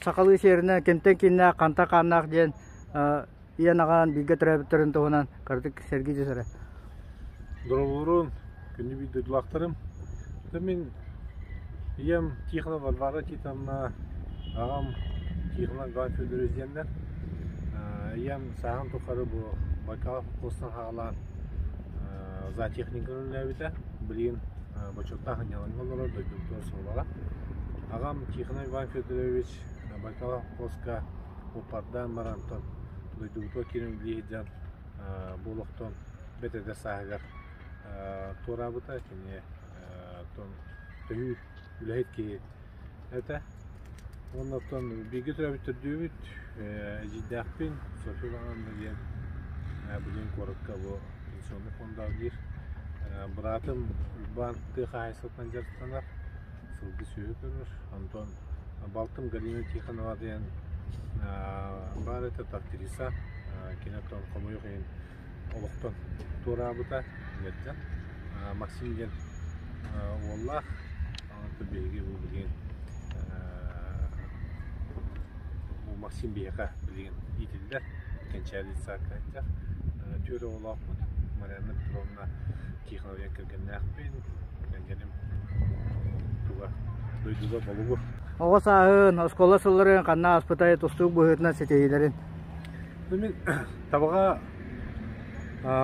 сахалыы сиэринэн кимтэн кииннээх, хантан хааннаах диэн ийэн аҕаан бииргэ төрөөбүттэрин туһунан кыратык сэргии түсэрэ. Доролорун, күндү биир дойдулаахтарым. Мин ийэм Тихонова Варвара Титовна, аҕам Тихонов Иван Федорович диэннэр. Ийэм сааһын тухары бу Байкал холкуостан саҕалаан зоотехникынан үлэлээбитэ. Билигин бочуоттаах сынньалаҥҥа олорор дойдубутугар суоллара. Аҕам Тихонов Иван Федорович Байкал холкуоска уппардаан баран дойдубутугар киирэн үлэлии сылдьан бу олохтон бэрт эдэр сааһыгар туораабыта. Кини төһүү үлэһит киһи этэ. Уонна оттон бииргэ төрөөбүт төрдүөбүт эдьиийдээхпин Софья Ивановна диэн билигин куоракка бу пенсионный фондаҕа диир. Быраатым Уйбаан тыа хаһаайыстыбатынан дьарыктанар, сылгы сүөһү көрөр. Онтон балтым Галина Тихонова диэн баар этэ актриса. Кини оттон хомойуох иһин олохтон туораабыта ыалдьан. Максим диэн уоллаах. Онтон биһиги бу билигин бу Максим биһиэхэ билигин иитиллэр. Кэнчээри саакка Түөрт оҕолоохпут. Марианна Петровна Тихонова диэн кэргэннээхпин. Кэргэним туга дойдуга Болугур. Оҕо сааһын, оскуола сылларын ханна ааспытай, тустуук быһыытынан ситиһиилэрин? Мин Табаҕа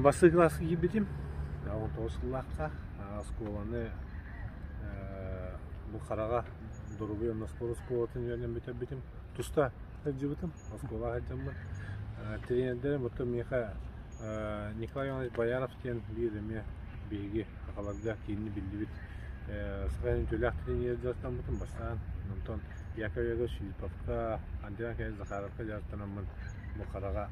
бастакы кылааска киирбитим. 19 сыллаахха оскуоланы бу Хараҕа доруобуйа уонна спорт оскуолатын үөрэнэн бүтэрбитим. Туста сылдьыбытым, оскуолаҕа сылдьаммын. Тренердэрим оттон миэхэ Николай Иванович Бояров диэн биир эмиэ биһиги сахаларга киинни биллибит саха үтүөлээх тренер дьарыктаммытым бастаан. Онтон Яков Яковлевич Филипповка, Андрей Николаевич Захаровка дьарыктанаммын бу Хараҕа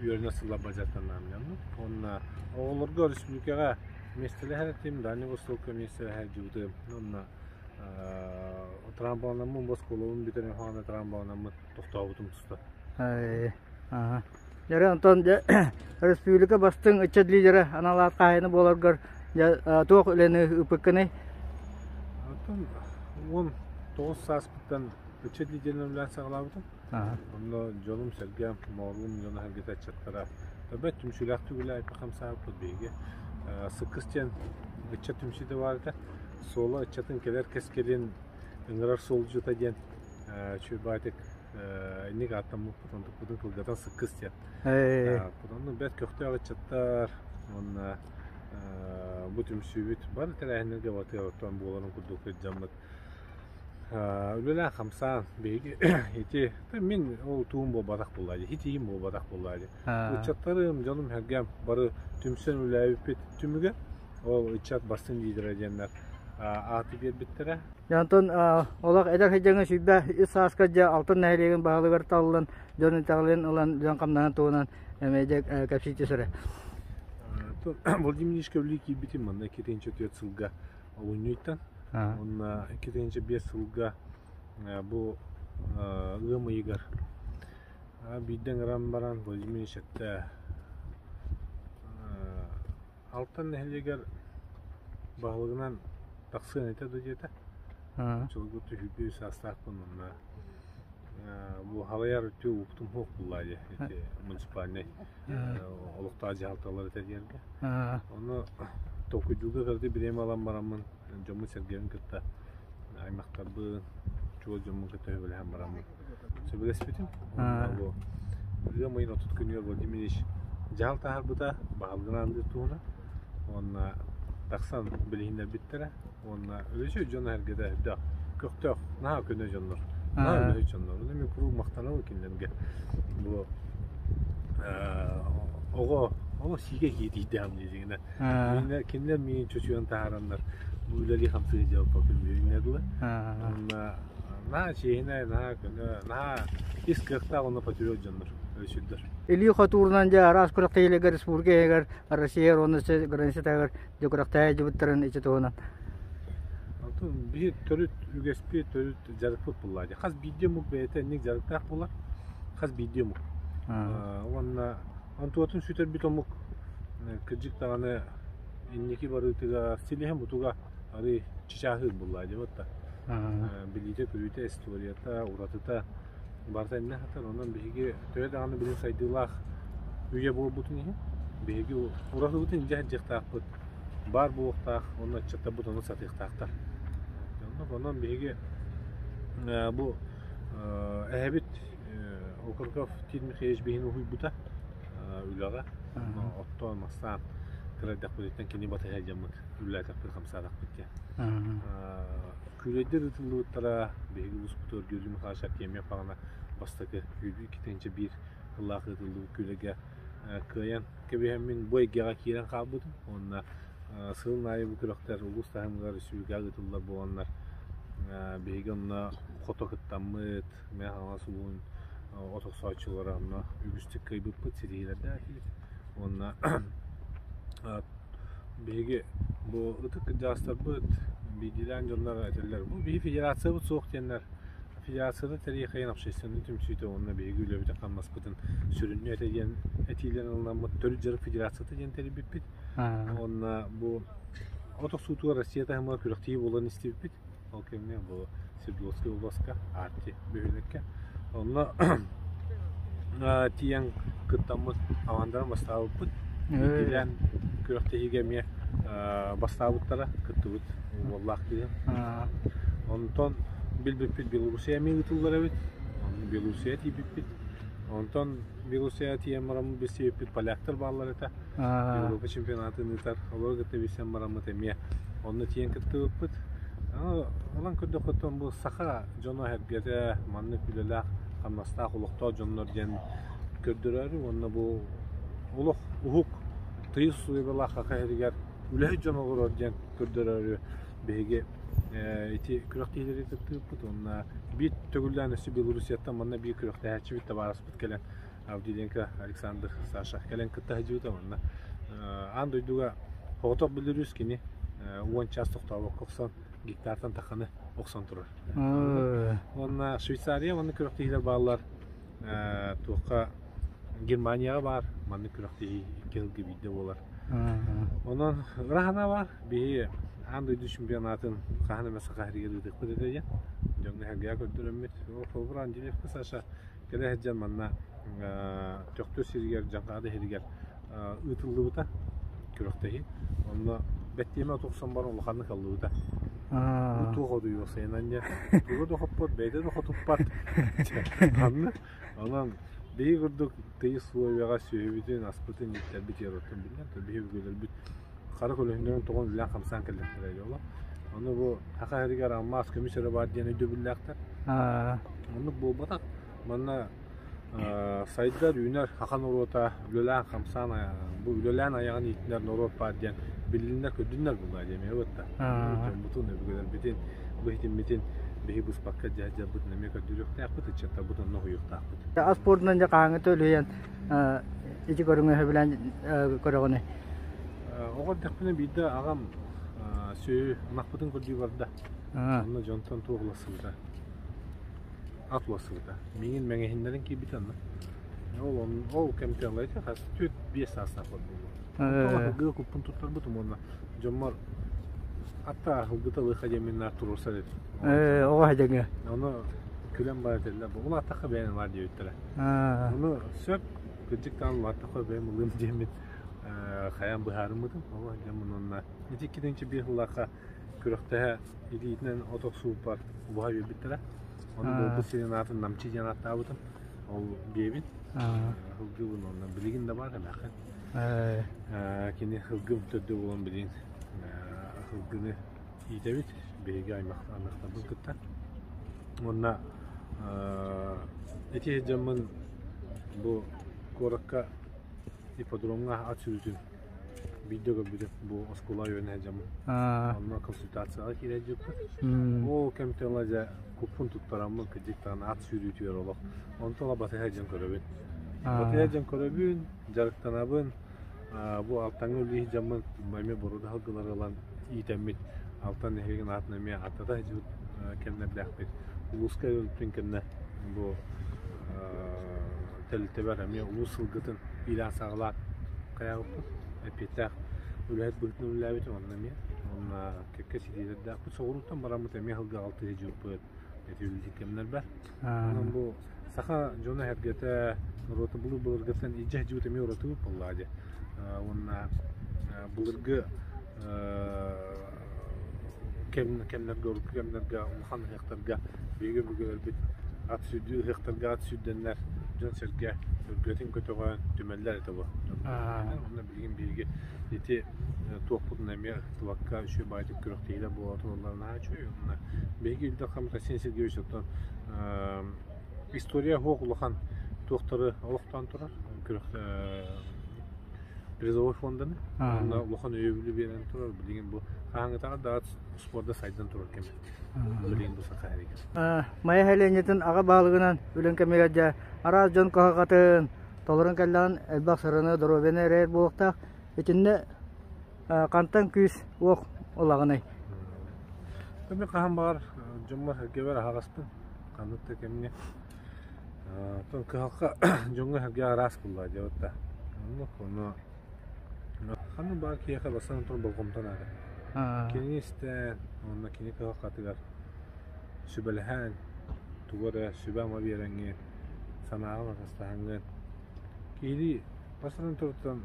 үөрэнэ сылларбар дьарыктаннааммын. Уонна оҕолорго республикаҕа миэстэлэһэр этим, Дальний Востокка миэстэлэһэр дьыбытым. Уонна трампланаммын, бу оскуолабын бүтэрэн хаалан трампланаммын тохтообутум туста. Дьэ, онтон дьэ республика бастыҥ ыччат лидерэ анал аат хаһаайына буоларгар дьэ туох үлэни ыыппыккыный? Оттон 19 сааспыттан ыччат лидеринэн үлэлээн саҕалаабытым. Онно дьонум-сэргэм, моҕолум дьоно-сэргэтэ ыччаттара бэрт түмсүүлээхтик үлэлээбиппит хамсаабыппыт биһиги. Сыккыс диэн ыччат түмсүүтэ баар этэ. Суола ыччатын кэлэр кэскилин ыҥырар суолдьута диэн үчүгэй инник ааттаммыппыт, онтукпутун кылгатан сыккыс диэн. Онно бэрт көхтөөх ыччаттар уонна бу түмсүүбүт бары тэрээһиннэргэ батыар оттон буоларын курдук сылдьаммыт үлэлээн-хамсаан биһиги ити мин ол туум буолбатах буоллаа дии, итиим буолбатах буоллаа дии. Ыччаттарым, дьонум-сэргэм бары түмсэн үлэлээбиппит түмүгэ ол ыччат бастыҥ лидерэ диэннэр ааты биэрбиттэрэ. Онтон олох эдэр сылдьаҥҥа 23 сааска дьэ Алтан нэһилиэгин баһылыгар талыллан дьон итэҕэлин ылан дьон хамнаһын туһунан эмиэ дьэ кэпсии түсэрэ. Владимир Ильич Көвлүү киирбитим манна 2004 сылга олунньуйтан уонна 2005 сылга бу ыам ыйыгар биирдэ ыҥыран баран Владимир Ильич эттэ Алтан нэһилиэгэр баһылыгынан тахсыан этэ да диэтэ. Чолгу түһүлбү саастаахпын уонна бу халайар үтүө уктум суох буллаа дии ити муниципальнай олохтоох дьаһалталар этэ диэргэ. Ону толкуйдуурга кырдыы бириэмэ ылан бараммын дьоммун-сэргэбин кытта аймахтарбын, чугас дьоммун кытта сөбүлэһэн бараммын сөбүлэспитим. Бу ыам ыйын 30 күнүгэр Владимир Ильич дьаһал таһаарбыта, баһылыгын аандыыр туһунан. Уонна тахсан билиһиннэрбиттэрэ. Уонна үлэчү дьон эһэргэтэ элбэх, көхтөөх, наһаа көнө дьоннор, наһаа үлэһит дьоннор. Онон мин куруук махтанабын кинилэргэ. Бу оҕо оҕо сиигэ киирдиидэҕим диэтигинэ. Кинилэр миигин чочуйан таһаараннар бу үлэлии-хамсыы дьыалпаппын билиннэ дылы. Уонна наһаа чиэһинэй, наһаа көнө, наһаа ис кыахтаах уонна патриот дьоннор, өсүрдэр. Илии хотуурунан дьэ араас күрэхтэһиилэргэ республика иһигэр, Россия уонна границатыгар дьэ күрэхтэһэ дьыбыттарын ичи туһунан. Онтон биһи төрүт үгэспит, төрүт дьарыкпыт буолла дии. Хас биирдии омук бэйэтэ инник дьарыктаах буолар. Хас биирдии омук. Уонна онтуотун сүтэрбит омук кырдьык даҕаны инники барыытыгар, силиһин бутуга арый чычааһыыр буолла дии. Билиитэ-көрүүтэ, историята, уратыта барыта иннэ сытар. Онон биһиги төһө даҕаны билин сайдыылаах үйэ буолбутун иһин, биһиги уратыбытын илдьэ сылдьыахтаахпыт, баар буолуохтаах, уонна ыччаттарбыт ону сатыахтаахтар. Онон биһиги бу эһэбит Окороков Тит Михайлович биһини уһуйбута үлэҕэ. Оттоон, мастаан кыра эрдэхпититтэн кини батыһа дьаммыт, үлэлээтэхпит, хамсаатахпыт диэн. Күүлэйдэр ыытыллыбыттара биһиги улууспутугар Георгий Михайлович Артемьев аҕана бастакы 2001 сыллаах ыытыллыбыт күүлэйгэ кыайан кэбиһэммин бу эйгэҕэ киирэн хаалбытым уонна сылын аайы бу күрэхтэр улуус таһымыгар республикаҕа ыытыллар буоланнар биһиги онно хото кыттаммыт Мэҥэ Хаҥалас улууһун от охсооччулара онно үгүстүк кыайбыппыт, ситиһиилэрдээх этибит. Уонна биһиги бу ытык кырдьаҕастарбыт биирдиилээн дьоннор этэллэр, бу биһи федерациябыт суох диэннэр федерацияны тэрийиэхэйин общественнай түмсүүтэ уонна биһиги үлэбитин-хамнаспытын сүрүннүү этэ диэн этиилэрин ылынаммыт төрүт дьарык федерацията диэн тэрийбиппит. Уонна бу от охсуутугар Россия таһымыгар күрэхтэһии буолан истибиппит. Ол кэмҥэ бу Свердловскай областка, Арти бөһүөлэккэ. Онно тиийэн кыттаммыт хамаанданы бастаабыппыт. Биирдиилээн күрэхтэһиигэ эмиэ бастаабыттара, кыттыбыт уоллаах киһи. Онтон билбиппит Белоруссия эмиэ ыытыллар эбит. Онно Белоруссия тиийбиппит. Онтон Белоруссия тиийэн бараммыт билсибиппит поляктар бааллар этэ. Европа чемпионатын ыытар. Олору кытта билсэн бараммыт эмиэ онно тиийэн кыттыбыппыт. Ылан көрдөххө бу саха дьоно эргэтэ маннык үлэлээх, хамнастаах олохтоох дьоннор диэн көрдөрөөрү уонна бу олох уһук тыйыс усулуобуйалаах саха сиригэр үлэһит дьон олорор диэн көрдөрөөрү биһиги ити күрэхтэһиилэри кыттыыппыт уонна биир төгүллээн өссө Белоруссияттан манна биир күрэхтэһээччибит табаарыспыт кэлэн Авделенко Александр Саша кэлэн кытта сылдьыбыта уонна аан дойдуга соҕотох Беларусь кини 10 час тохтообокко охсон гектартан таханы охсон турар. Уонна Швейцария маннык күрэхтэһиилэр бааллар. Туохха Германияҕа баар маннык күрэхтэһии икки сылга биирдэ буолар. Онон ыраһана бар. Биһи аан дойду чемпионатын хаһан эмэ Саха сиригэр ыытыахпыт этэ диэн дьоҥҥо сэргэҕэ көрдөрөммүт. Холобура Андреевка Саша кэлэ сылдьан манна Төхтүр сиригэр, Дьаҥхаады сиригэр ыытыллыбыта күрэхтэһии. Онно бэттиэмэ от охсон баран улаханнык аллыбыта. Бу туох одуйуох сайынан диэн тугу да хоппот, бэйэтэ да хотуппат. Анны онон биһиги курдук тыйыс условияҕа сүөһүбүтүн, аспытын ииттэрбит оттон биллэн турар биһиги өбүгэлэрбит хара көлөһүннэрин тоҕон үлэлээн хамсаан кэллэхтэрэ дьоло. Ону бу саха сиригэр алмаас, көмүс эрэ баар диэн өйдөбүллээхтэр. Оннук буолбатах. Манна сайдар, үүнэр саха норуота үлэлээн-хамсаан бу үлэлээн айаҕын иитинэр норуот баар диэн билиннэр, көрдүннэр буолла диэн эмиэ бытта. Дьоммутун, өбүгэлэрбитин, бу ситиммитин биһи быспакка дьаһдьарбытын эмиэ көрдөрүөхтээхпит, ыччаттарбыт онно уһуйуохтаахпыт. Ас спордунан дьэ хаһааҥҥыта үлүйэн ити көрүҥү сөбүлээн көрөҕүнүй? Оҕо эрдэхпинэ биирдэ аҕам сүөһү ынахпытын көрдүү барда. Онно дьонтон туох уларсыбыта ат уларсыбыта. Миигин мэҥэһиннэрэн киирбитэ онно. Ол ол кэмтэн ылайта хас 4-5 саастаах буолуо. Тоҕо куппун туттарбытым уонна дьоммор атта аһылгыта лыха диэммин наар туруорсар этим. Оҕо хадьаҥы. Ону күлэн барар этэллэр. Бу улааттахха бэйэн ылаар диэбиттэрэ. Ону сөп кырдьык даҕаны улааттахха бэйэм ылыам диэммин хайаан быһаарыммытым. Ол дьоммун уонна ити иккитинчи биир сыллаахха күрэхтэһэ илиитинэн от охсууппар убаһа биэрбиттэрэ. Ону буолбут сирин аатын Намчы диэн ааттаабытым. Ол биэбин. Ылгыбын онно билигин да баар эмээххин. Кини ылгым төрдө буолан билигин ылгыны иитэбит. Биһиги аймахтарбын кытта. Уонна ити дьоммун бу куоракка ипподромҥа ат сүүрүүтүн биирдэ көрбүтүм бу оскуола үөрэнэ сылдьаммын. Онно консультацияҕа киирэ сылдьыбыппыт. Ол кэмтэн ыла дьэ куппун туттараммын кырдьык даҕаны ат сүүрүүтүгэр олох онтон ыла батыһа сылдьан көрөбүн. Батыһа сылдьан көрөбүн, дьарыктанабын. Бу Алтаҥҥа үлэлии сылдьаммын эмиэ боруода сылгылары ылан иитэммит Алтан нэһилиэгин аатын эмиэ ааттата сылдьыбыт кэмнэрдээхпит. Улууска өлбүтүн кэннэ бу тэрилтэбэр эмиэ улуус сылгытын иилээн-саҕалаан хайаабыппыт, эппиэттээх үлэһит быһыытынан үлэлээбитим онно эмиэ. Уонна кэккэ ситиилэрдээхпит. Соҕурууттан бараммыт эмиэ сылга алтыһы дьылпыт эти үлэлиир кэмнэрбэр. Онон бу саха дьоно-сэргэтэ норуота былыр-былыргыттан илдьэ сылдьыбыт эмиэ уратыбыт буоллаҕа дии. Уонна былыргы кэмнэргэ, урукку кэмнэргэ улахан ыһыахтарга биһиги өбүгэлэрбит ат сүүрдүү ыһыахтарга ат сүүрдэннэр дьон-сэргэ өргөтүн көтөҕөн түмэллэр этэ бу. Онно билигин биһиги ити туохпутун эмиэ ыһыктыбакка үчүгэй баайдык күрэхтэһиилэр буола тураллара наһаа үчүгэй. Уонна биһиги Ил Дархаммыт Айсен Сергеевич оттон история суох улахан туохтары олохтоон турар күрэх призовой фонданы уонна улахан өйөбүлү биэрэн турар. Билигин бу хаһааҥҥытааҕар да спорда сайдан турар кэмэ. Билигин бу саха сиригэр. Майа сэлиэнньэтин аҕа баһылыгынан үлэҥ кэмигэр дьэ араас дьон кыһалҕатын толорон кэллэҕин элбэх сыраны, доруобуйаны эрэйэр буолуохтаах. Итиннэ хантан күүс-уох ылаҕыный? Мин хаһан баҕар дьоммор-сэргэбэр аһаҕаспын. Ханнык да кэмҥэ. Оттон кыһалҕа дьоҥҥо-сэргэҕэ араас буолла дьэ да. Оннук ону ханнык баҕар киһиэхэ бастатан туран болҕомто наада. Кинини истэн уонна кини кыһалҕатыгар сүбэлэһэн, тугу эрэ сүбэ-ама биэрэҥҥин, санааҕын атастаһаҥҥын киһилии бастатан туран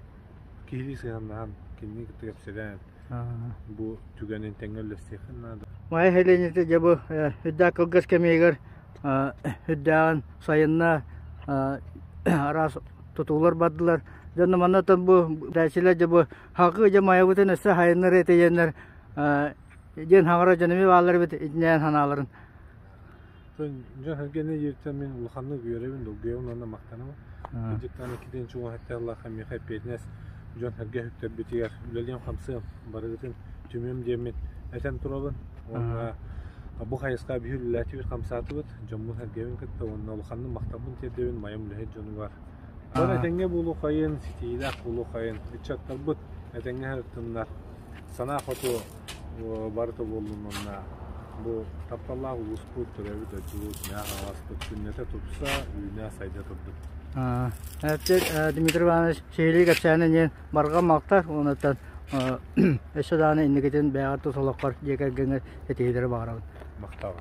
киһилии сыһыаннаһан, кинини кытта кэпсэтэн бу түгэнин тэҥҥэ үллэстиэххин наада. Майа сэлиэнньэтэ дьэ бу үрдээх кылгас кэмигэр үрдээҕин сайынна араас тутуулар бардылар. Дьонно манна бу дээчилэр дьэ бу хаҕыы дьэ майабытын өссө хайыннар этэ диэннэр диэн хаҥара дьон эмиэ бааллар эбит итинээн санааларын. Дьон сэргэни дииртэн мин улаханнык үөрэбин, долгуйабын уонна махтанабын. Кырдьыктаан иккитин чугас эттээх миэхэ эппиэтинэс дьон сэргэ үктэрбитигэр үлэлиэм-хамсыам, барыгытын түмүөм диэммин этэн турабын. Уонна бу хайысха биһи үлэлээтибит, хамсаатыбыт, дьоммун сэргэбин кытта уонна улаханнык махталбын тиэрдэбин майам үлэһит дьонугар. Бары этэҥҥэ буолуоххайын, ситиһиилээх буолуоххайын, ыччаттарбыт этэҥҥэ сырыттыннар, санаа хоту барыта буоллун уонна бу тапталлаах улууспут, төрөөбүт дойдубут, мээх аҕаспыт күннэтэ тупса, үүнэ, сайда турдун. Дмитрий Иванович сиһилии кэпсээнэ диэн барҕа махтал уонна өссө даҕаны инникитин бэйэҕэр тус олоххор дьиэ кэргэҥҥэр ситиһиилэри баҕарабын. Махтал.